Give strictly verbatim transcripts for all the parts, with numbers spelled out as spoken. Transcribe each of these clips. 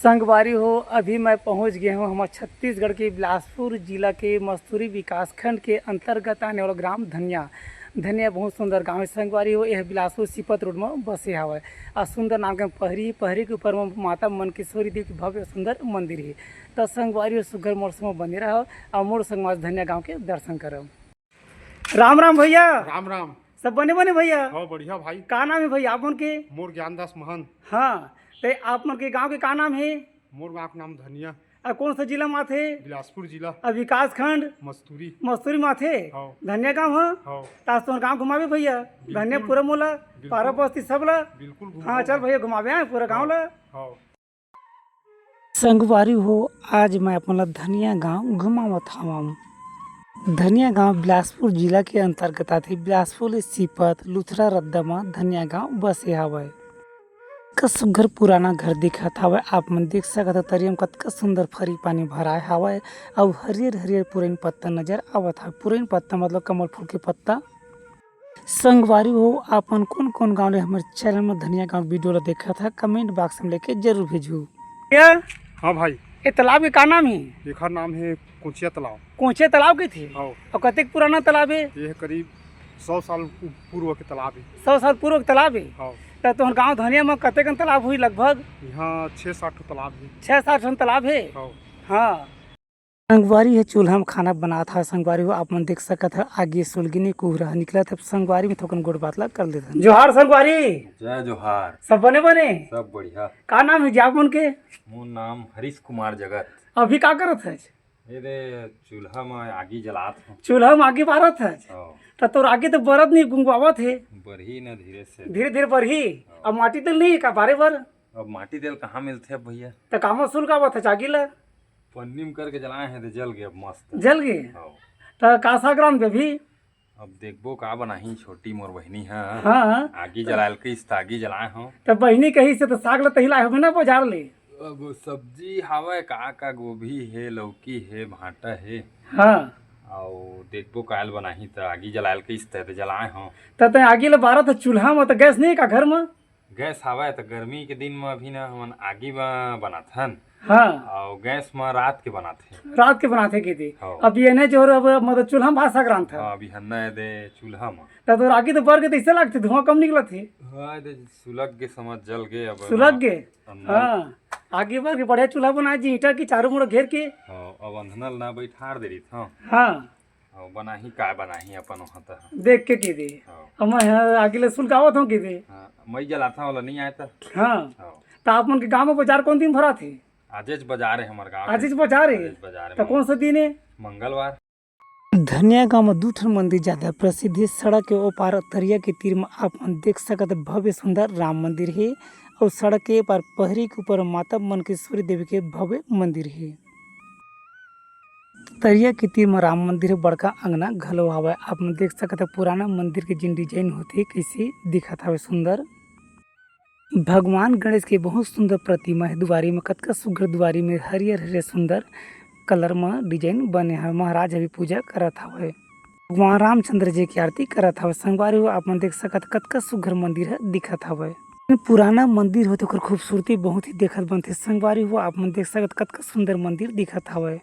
संगवारी हो, अभी मैं पहुंच गए हूं हमर छत्तीसगढ़ के बिलासपुर जिला के मस्तूरी विकासखंड के अंतर्गत आने वाला ग्राम धनिया। धनिया बहुत सुंदर गांव है संगवारी हो, यह बिलासपुर सीपत रोड में बसे हवय। आ सुंदर नाम के पहरी, पहरी के ऊपर में माता मनकेश्वरी देवी के भव्य सुंदर मंदिर है। त संगवारी हो, सुघर मोर संग बने रहो और मोर संग आज धनिया गांव के दर्शन करो। राम राम भैया। राम राम। सब बने बने भैया? हाँ, बढ़िया भाई। का नाम है भैया आप मन के? मोर ज्ञानदास महंत। हाँ, ते आप मन के गांव के का नाम है? मोर गांव के नाम धनिया। और कौन सा जिला में आथे? बिलासपुर जिला। और विकास खंड? मस्तूरी। मस्तूरी में आथे? हाँ। धनिया गांव है? हाँ। त आज तोर गांव घुमाबे भैया। बिल्कुल। धनिया पूरा मोला, बिल्कुल। पारा बस्ती सब ला। बिल्कुल घुमाबो। हाँ, चल भैया घुमाबे, हाँ, पूरा गांव ला। हाँ। संगवारी हो, आज मैं अपन ला धनिया गांव घुमावत हवं। धनिया गांव बिलासपुर जिला के अंतर्गत आथे। बिलासपुर ले सीपत लुथरा रद्दा म धनिया गांव बसे हवय। का सुघर पुराना घर दिखत हवय, आप मन देख सकत हव तरिया म कतका सुंदर फरी पानी भराए हवय। अउ हरियर हरियर पुरैन पत्ता नजर आवत हवय। पुरैन पत्ता मतलब कमल फूल के पत्ता। संगवारी हो, आप मन कोन कोन गांव ले हमर चैनल में धनिया गांव वीडियो ला देखत हा, कमेंट बॉक्स में लेके जरूर भेजू। क्या? हाँ भाई। ये तालाब के का नाम है? एखर नाम है कोचिया तालाब। कोचिया तालाब के थे? हाँ। और कतेक पुराना तालाब है? ये करीब सौ साल पूर्व के तालाब है। सौ साल पूर्व के तालाब है? हाँ। तो तोहर गांव धनिया में कतेकन तालाब हुई लगभग? यहाँ छः सात ठो तालाब है। छः सात ठन तालाब है? हाँ। हाँ। संगवारी ह चूल्हा म खाना बनात हवय। संगवारी हो, आप मन देख सकत ह, आगी सुलगिनी कुहरा ह निकलत हे। संगवारी में थोकन गोठ बात ला कर लेथन। जोहार संगवारी। जय जोहार। सब बने बने? सब बढ़िया। का नाम हे जी आप मन के? मोर नाम हरीश कुमार जगत। अभी का करत हस? ए दे, चूल्हा म आगी जलात हूँ। चूल्हा म आगी बारत हस? हाँ। त तोर आगी तो बरत नहीं, गुंगवावत हे। बरही न धीरे से। धीरे धीरे बरही। हाँ। अब माटी तेल नहीं हे का बारे बर? अब माटी तेल कहाँ मिलथे अब भैया? त कामा सुलगावत हस आगी ला? पन्नी म करके जलाए हे, ते जल गे अब मस्त। जल गे? हाँ। त का साग रांधबे अभी? अब देखबो का बनाही, छोटी मोर बहिनी ह। हाँ, हाँ। आगी जलायल कहिस त आगी जलाए हव। त बहिनी कहिस त साग ल तही लाए होबे ना बजार ले? अब सब्जी हावय का, का गोभी हे, लौकी हे, भांटा हे। हाँ। अउ देखबो कायल बनाही त आगी जलायल कहिस त, त जलाए हव। त तैं आगी ल बारत ह चूल्हा म, त गैस नहीं हे का घर म? गैस हावय, त गर्मी के दिन म अभी न हमन आगी म बनाथन। हाँ। अउ गैस म रात के बनाथे। रात के बनाथे कहिथे। हाँ। अब ये नहीं जोर, अब मतलब चूल्हा म भात साग रांधथन। हाँ, अभी हन्ना ए दे चूल्हा म। त तोर आगी तो बर के तइसे लागथे, धुआं कम निकलथे। हाँ, ए दे सुलग के समझ जल गे अब। सुलग गे? अंदर। हाँ। आगी बर के बढ़िया चूल्हा बना जी, ईंटा की चारों मुड़ा घेर के। हाँ, अब अंधनल ना बैठार दे रही था। हाँ। अउ बनाही, काय बनाही अपन वहाँ त। देख के कहि दे। हाँ। अब मैं ह आगी ले सुलगावत हूँ कहि दे। हाँ, मई जलाथा वाला नहीं आए त। हाँ। हाँ। त आप मन के गाँव में बजार कौन दिन भराथे? आजेच बजार हे हमर गाँव के। आजेच बजार हे? आजेच बजार हे। त कौन सा दिन हे? मंगलवार। धनिया गाँव में दू ठन मंदिर ज्यादा प्रसिद्ध हे। सड़क के ओ पार तरिया के तीर में आप मन देख सकत भव्य सुंदर राम मंदिर हे, अउ सड़क के ए पार पहरी के ऊपर माता मनकेश्वरी देवी के भव्य मंदिर हे। तरिया के तीर म राम मंदिर हे, बड़का अंगना घलो हावय। आप मन देख सकत हव, पुराना मंदिर के जेन design होथे, कइसे दिखत हावय सुंदर। भगवान गणेश के बहुत सुंदर प्रतिमा हे। दुवारी म कतका सुघ्घर, दुवारी म हरियर-हरियर सुंदर colour म design बने हावय। महाराज अभी पूजा करत हावय, भगवान रामचंद्र जी के आरती करत हावय। संगवारी हो, आप मन देख सकत हव, कतका सुघ्घर मंदिर ह दिखत हावय। पुराना मंदिर होथे, ओकर खूबसूरती बहुत ही देखत बनथे। संगवारी हो, आप मन देख सकत हव, कतका सुंदर मंदिर दिखत हावय।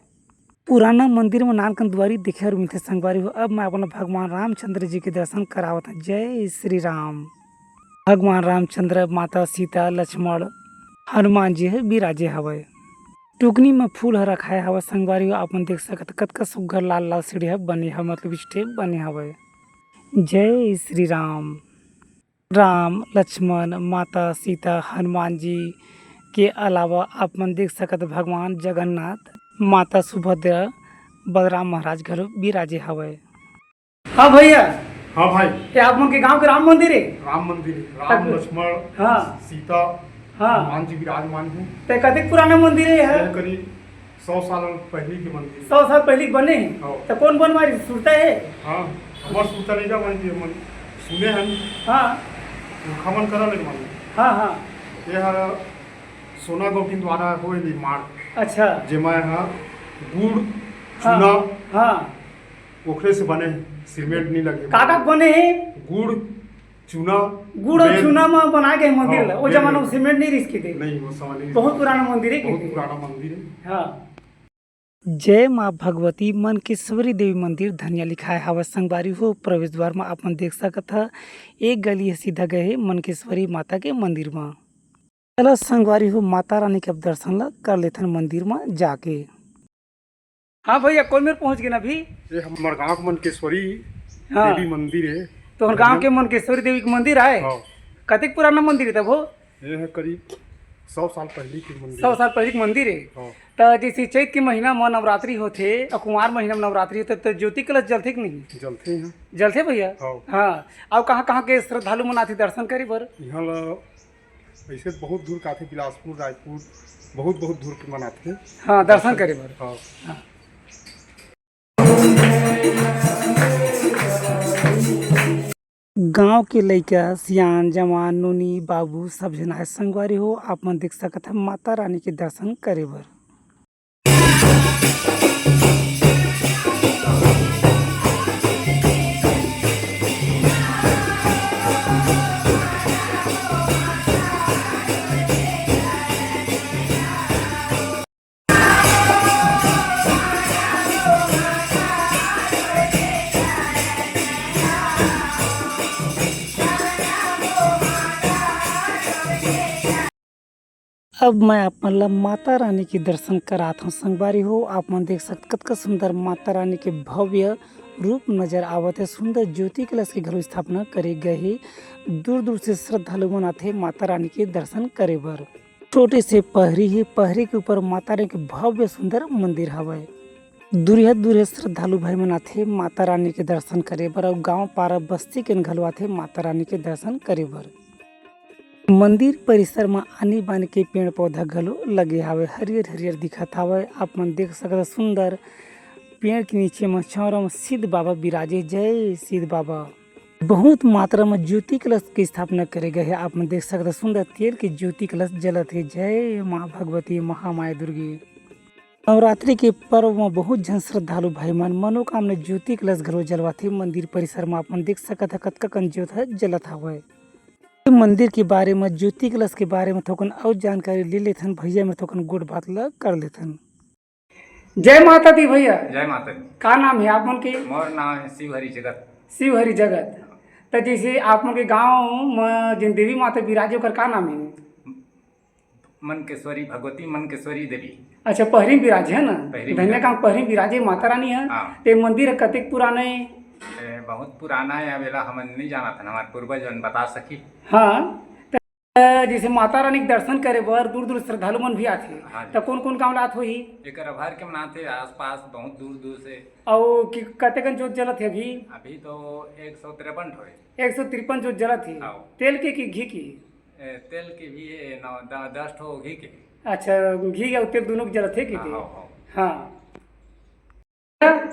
पुराना मंदिर म नानकन दुवारी देखे बर मिलथे संगवारी हो। अब मैं अपन भगवान रामचंद्र जी के दर्शन करावत हूँ। जय श्री राम। भगवान रामचंद्र, माता सीता, लक्ष्मण, हनुमान जी ह बिराजे हवय। टुकनी म फूल ह रखाए हवय संगवारी हो। आप मन देख सकत हव, कतका सुघ्घर लाल लाल सीढ़ी ह बने हवय, मतलब step बने हवय। जय श्री राम। राम, लक्ष्मण, माता सीता, हनुमान जी के अलावा आप मन देख सकत हव भगवान जगन्नाथ, माता सुभद्रा, बलराम महाराज घलो बिराजे हवय। हाँ भैया। हाँ भाई। ये आप मन के गांव के राम मंदिर हे? राम मंदिर हे। राम, तब लक्ष्मण, हाँ। सीता, हाँ। हनुमान जी विराजमान हे। ते कतेक पुराना मंदिर हे ये? ये करीब सौ साल पहिली के मंदिर। सौ साल पहिली के बने हे? हाँ। त कोन बनवाय रिहिस, सुरता हे? हाँ, हमर सुरता नइ जावय, हमन सुने हन। हाँ। पुरखा मन करा ले माने। हाँ, हाँ। ये हर सोना गौटिन द्वारा होए निर्माण। अच्छा। जेमा ह गुड़, हाँ, चूना, हाँ। ओखरे से बने हे, सीमेंट नइ लगे। का का बने हे? गुड़, चूना, गुड़ अउ बेल। चूना म बनाए गए मंदिर हाँ, ला। वो बेल। जमाना में सीमेंट नहीं रिस के थे। नहीं, वो समय नहीं बहुत रिस। पुराना मंदिर है बहुत कि थे। पुराना मंदिर है। हाँ। जय माँ भगवती मनकेश्वरी देवी मंदिर धनिया लिखाए हवय संगवारी हो। प्रवेश द्वार म आप मन देख सकत ह, एक गली ह सीधा गए हे मनकेश्वरी माता के मंदिर म। चला संगवारी हो, माता रानी के अब दर्शन ला कर लेथन मंदिर म जाके। हाँ भैया, कोन मेर पहुँच गेन अभी? ये हमर गाँव के मनकेश्वरी हाँ। देवी मंदिर है। तो हमर गाँव के मनकेश्वरी देवी के मंदिर आए? हाँ। कतेक पुराना मंदिर है तब हो? ये है करीब सौ साल पहले के मंदिर सौ है। साल पहले के मंदिर है। हाँ। त जैसे चैत के महीना म नवरात्रि होथे अउ कुंवार महीना म नवरात्रि होथे, त ज्योति कलश जलथे कि नहीं? जलथे यहाँ। जलथे भैया? हाँ। हाँ। अउ कहाँ-कहाँ के श्रद्धालु मन आथे दर्शन करे बर? यहाँ ला ऐसे बहुत दूर के आथे, बिलासपुर, रायपुर, बहुत, बहुत दूर के मन आथे। हाँ, दर्शन करे बर। हाँ। हाँ। गांव के लइका, सियान, जवान, नोनी, बाबू, सब झन आए संगवारी हो। आप मन देख सकत ह माता रानी के दर्शन करे बर। अब मैं आप मन ला माता रानी के दर्शन करात हूँ संगवारी हो। आप मन देख सकत कतका सुंदर माता रानी के भव्य रूप नजर आवत है। सुंदर ज्योति कलश के घलो स्थापना करे गए हे। दूर दूर से श्रद्धालु मन आथे माता रानी के दर्शन करे बर। छोटे से पहरी हे, पहरी के ऊपर माता रानी के भव्य सुंदर मंदिर हवय। दूरिहा दूरिहा श्रद्धालु भाई मन आथे माता रानी के दर्शन करे बर अउ गांव पारा बस्ती के घलो आथे माता रानी के दर्शन करे बर। मंदिर परिसर म आनी बानी के पेड़ पौधा घलो लगे हावय, हरियर हरियर दिखत हावय। आप मन देख सकत ह सुंदर पेड़ के नीचे म छांवरा म सिद्ध बाबा विराजे। जय सिद्ध बाबा। बहुत मात्रा म ज्योति कलश के स्थापना करे गए हे। आप मन देख सकत ह सुंदर तेल के ज्योति कलश जलत हे। जय माँ भगवती महामाया दुर्गे। नवरात्रि के पर्व म बहुत झन श्रद्धालु भाई मन मनोकामना ज्योति कलश घलो जलवाथे। मंदिर परिसर म आप मन देख सकत ह कतका कन ज्योत ह जलत हावय। मंदिर के बारे म, ज्योति कलश के बारे म थोकन अउ जानकारी ले लेथन। भैया मेर थोकन गोठ बात ल कर लेथन। जय माता दी भैया। जय माता दी। का नाम हे आप मन के? मोर नाम हे शिवहरि जगत। शिवहरि जगत। त जैसे आप मन के गांव म जेन देवी माता विराजे ओकर का नाम हे? मनकेश्वरी, भगवती मनकेश्वरी देवी। अच्छा, पहरी म विराजे हे ना? पहरी म धनिया विराजे। गांव पहरी म विराजे माता रानी हे। हाँ। ते मंदिर ह कतेक पुराना हे? ए, बहुत पुराना हे, अब एला हमन नहीं जानत हन, हमार पूर्वज मन बता सकी। हाँ, त जैसे माता रानी के दर्शन करे बर दूर-दूर श्रद्धालु मन भी आथे, हाँ जी। त कोन-कोन गांव ले आत होही? एकर अभर के मन आथे, आसपास बहुत दूर-दूर से। अउ कि कतेकन जोत जलत हे अभी? अभी तो एक सौ तिरपन ठो हे। एक सौ तिरपन जोत जलत हे। हाँ। तेल के कि घी के? ए, तेल के भी हे, नौ, द-, दस ठो घी के। अच्छा, घी अउ तेल दूनों के जलत हे कि हाँ, ते? हाँ, हाँ। हाँ।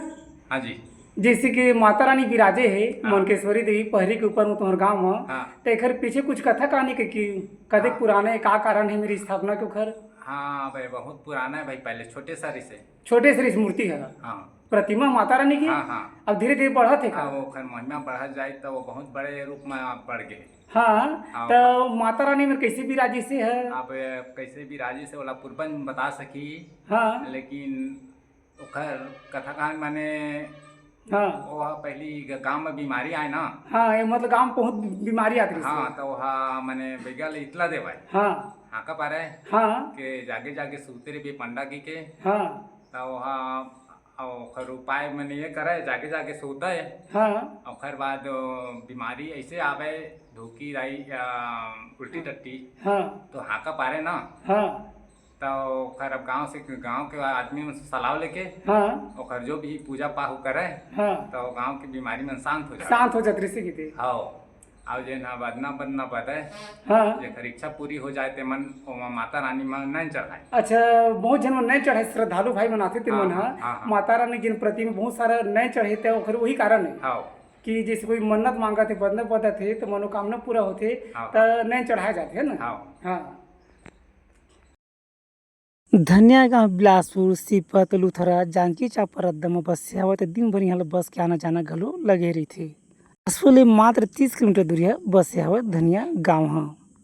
हाँ जी। जैसे कि माता रानी विराजे हे, हाँ। मनकेश्वरी देवी पहरी के ऊपर म तुम्हर गांव म, हाँ। त एखर पीछे कुछ कथा कहानी के कि कतेक हाँ। पुराना हे, का कारण हे मेर स्थापना के ओखर? हाँ भाई, बहुत पुराना हे भाई, पहले छोटे सा रिहिस हे। छोटे से रिहिस मूर्ति हे। हाँ। प्रतिमा माता रानी के? हाँ, हाँ। अब धीरे-धीरे बढ़त हे का? हाँ, ओखर महिमा बढ़त जाए त वो बहुत बड़े रूप म बढ़ गे। हाँ, हाँ। त माता रानी मेर कैसे विराजिस हे? अब कैसे विराजिस हे ओला पूर्वज बता सकी। हाँ। लेकिन ओखर कथा कहानी माने हाँ। वो ह पहली ग-, गांव म बीमारी आए ना। हाँ, ये मतलब गांव म बहुत बीमारी आत रहिस हाँ, हे। त वो ह माने बइगा ले इतला देवय। हाँ। हांका पारे हाँ। के जागे जागे सुते रहिबे पंडा कहिके। हाँ। त वो ह, अउ ओखर उपाय मन ये करे, जागे जागे सोतय। हाँ। ओखर बाद, अ, बीमारी ऐसे आवे, धोकी राई, अ, उल्टी टट्टी। हाँ। तो हांका पारे ना। हाँ। त ओखर अब गांव से, गांव के आदमी मन से सलाह लेके हाँ। ओखर जो भी पूजा पाठ करे, हाँ। त गांव के बीमारी मन शांत हो जाए। शांत हो जात रहिस हे कहिथे। हाँ। अउ जेन ह बदना बदना बदे, हाँ। जेकर इच्छा पूरी हो जाए, ते मन ओमा माता रानी म नैन चढ़ाए। अच्छा, बहुत झन मन नैन चढ़ाए, श्रद्धालु भाई मन आथे, ते हाँ, मन ह हाँ, हाँ, हाँ। माता रानी जिन प्रति में बहुत सारा नैन चढ़े, ते ओखर वही कारण हे हाँ। कि जैसे कोई मन्नत मांगत हे, बदना बदत हे, त मनोकामना पूरा होथे, हाँ। त नैन चढ़ाए जाथे, है ना? हाँ। हाँ। धनिया गांव बिलासपुर, सीपत, लुथरा, जानकी चांपा रद्दा म बस से हवय, त दिन भर इहां ल बस के आना जाना घलो लगे रहिथे। बिलासपुर ले मात्र तीस किलोमीटर दूरिहा बसे हवय धनिया गांव ह।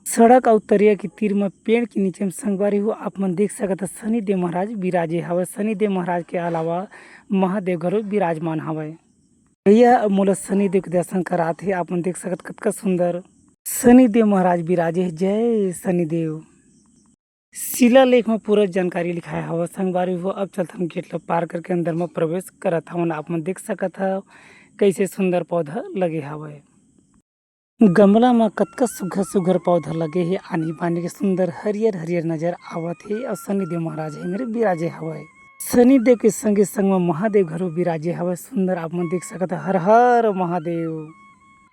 सड़क अउ तरिया के तीर म पेड़ के नीचे म संगवारी हो आप मन देख सकत ह शनिदेव महाराज बिराजे हवय। शनिदेव महाराज के अलावा महादेव घलो विराजमान हवय। भैया अब मोला शनिदेव के दर्शन करात हे, आप मन देख सकत कतका सुंदर शनिदेव महाराज बिराजे हे। जय शनिदेव। शिलालेख म पूरा जानकारी लिखाए हवय। संगवारी हो, अब चलथन गेट ल पार करके अंदर म प्रवेश करत हवन। आप मन देख सकत हव कइसे सुंदर पौधा लगे हवय। गमला म कतका सुघर सुघर पौधा लगे हे, आनी बानी के सुंदर हरियर हरियर नजर आवत हे। अउ शनिदेव महाराज हे मेर बिराजे हवय। शनिदेव के संगे संग म महादेव घलो बिराजे हवय। सुंदर आप मन देख सकत हव, हर हर महादेव।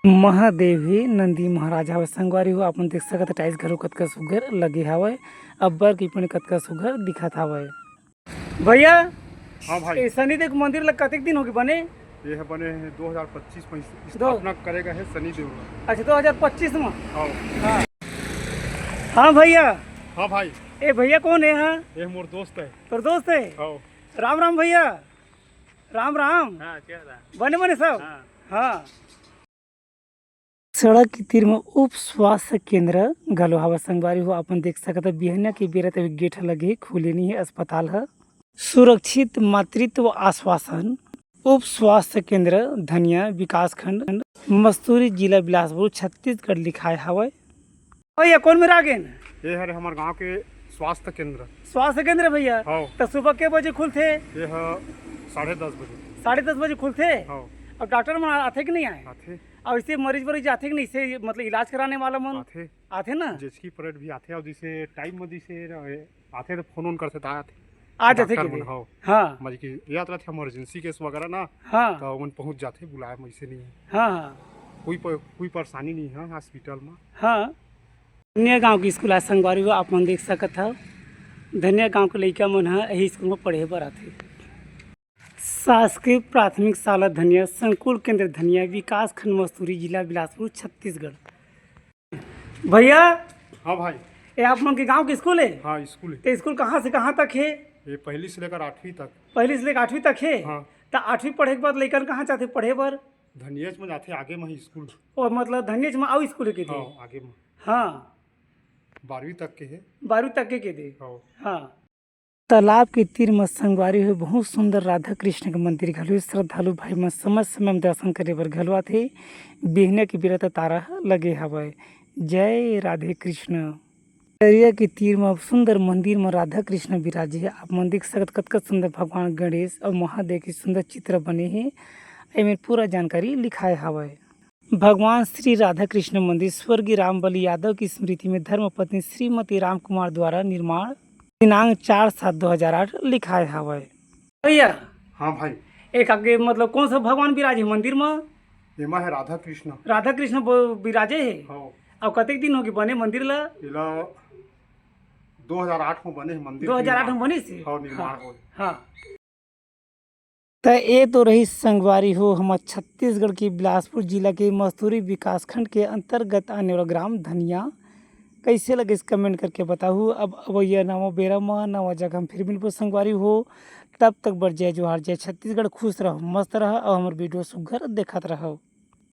महादेव ही नंदी महाराज हवय। संगवारी हो, आप मन देख सकत ह, टाइल्स घलो कतका सुघर लगे हवय, अब्बर के पेड़ कतका सुघर दिखत हवय। भैया, हाँ भाई। ए शनिदेव के मंदिर ला कतेक दिन होगे बने? ये ह बने हे दो हज़ार पच्चीस में दो- स्थापना करे गए हे शनिदेव ला। अच्छा, दो हज़ार पच्चीस में। हाँ। हाँ। हाँ भैया। हाँ भाई। ए भैया कौन है? हाँ, ये मोर दोस्त है। तोर दोस्त है? हाँ। राम राम भैया। राम राम। हाँ, क्या राम? बने बने सब? हाँ। हाँ। सड़क के तीर म उप स्वास्थ्य केंद्र घलो हवय। संगवारी हो, आप मन देख सकत ह, बिहनिया के बेरा तक गेट ह लगे हे, खुले नइ हे अस्पताल ह। सुरक्षित मातृत्व आश्वासन उप स्वास्थ्य केंद्र धनिया विकासखंड मस्तूरी, जिला बिलासपुर, छत्तीसगढ़ लिखाए हवय। भैया, कौन मेर आ गेन? ये हरे हमर गांव के स्वास्थ्य केंद्र। स्वास्थ्य केंद्र भैया? हाँ। त सुबह के बजे खुलथे? ये ह साढ़े दस बजे। साढ़े दस बजे खुलथे? हाँ। अउ डॉक्टर मन आथे कि नहीं आए? आथे। अउ इसे मरीज वरीज आथे कि नहीं, इसे मतलब इलाज कराने वाला मन? आथे। आथे ना? जेचकी परेड भी आथे, अउ जैसे टाइम में जैसे ना, ए, आथे तो फोन वोन करथे त आथे। आ जाथे डॉक्टर कि मन, नहीं? हाँ। हाँ। मतलब कि याद रहथे इमरजेंसी केस वगैरह ना, हाँ। तो उमन पहुंच जाथे, बुलाए में ऐसे नहीं है। हाँ, हाँ। कोई प-, कोई परेशानी नहीं है हॉस्पिटल में। हाँ। धनिया गांव के स्कूल आज संगवारी हो, आप मन देख सकत हव, धनिया गांव के लइका मन ह यही स्कूल में पढ़े बर आथे। शासकीय प्राथमिक शाला धनिया, संकुल केंद्र धनिया, विकासखंड मस्तूरी, जिला बिलासपुर, छत्तीसगढ़। भैया। हाँ भाई। ये आप मन के गांव के स्कूल है? हाँ, स्कूल है। तो स्कूल कहाँ से कहाँ तक है? ये पहली से लेकर आठवीं तक। पहली से लेकर आठवीं तक है? हाँ। तो आठवीं पढ़े के बाद लइकन कहाँ जाथे पढ़े बर? धनियेच में जाथे, आगे में ही स्कूल। ओ, मतलब धनियेच में अउ स्कूल के दे? हाँ, आगे में। हाँ। बारहवीं तक के है। बारहवीं तक के, के दे? हाँ। हाँ। तालाब के तीर म संगवारी हो बहुत सुंदर राधा कृष्ण के मंदिर घलो हे। श्रद्धालु भाई मन समय समय म दर्शन करे बर घलो आथे। बिहनिया के बेरा त तारा ह लगे हवय। जय राधे कृष्ण। तरिया के तीर म सुंदर मंदिर म राधा कृष्ण बिराजे हे। आप मन देख सकत कतका सुंदर भगवान गणेश अउ महादेव के सुंदर चित्र बने हे। एमेर पूरा जानकारी लिखाए हवय। भगवान श्री राधा कृष्ण मंदिर स्वर्गीय रामबली यादव की स्मृति में धर्मपत्नी श्रीमती रामकुमार द्वारा निर्माण, दिनांक चार सात दो हजार आठ लिखाए हवय। भैया। हाँ भाई। एक आगे मतलब कौन सा भगवान विराजे हे मंदिर में? एमा है राधा कृष्ण। राधा कृष्ण ब-, विराजे हे? हाँ। अउ कतेक दिन होगे बने मंदिर ला? एला दो हज़ार आठ में बने हे मंदिर दो हज़ार आठ में निर्माण। बने से? हाँ, निर्माण हाँ, होए। हाँ। त ए तो रही संगवारी हो, हमर छत्तीसगढ़ के बिलासपुर जिला के मस्तूरी विकासखंड के अंतर्गत आने वाला ग्राम धनिया। कइसे लगिस, कमेंट करके बताहू। अब अवइया नवा बेरा म नवा जगह हम फिर मिलबो संगवारी हो, तब तक बर जय जोहार, जय छत्तीसगढ़। खुश रहो, मस्त रहो अउ हमर वीडियो सुग्घर देखत रहो।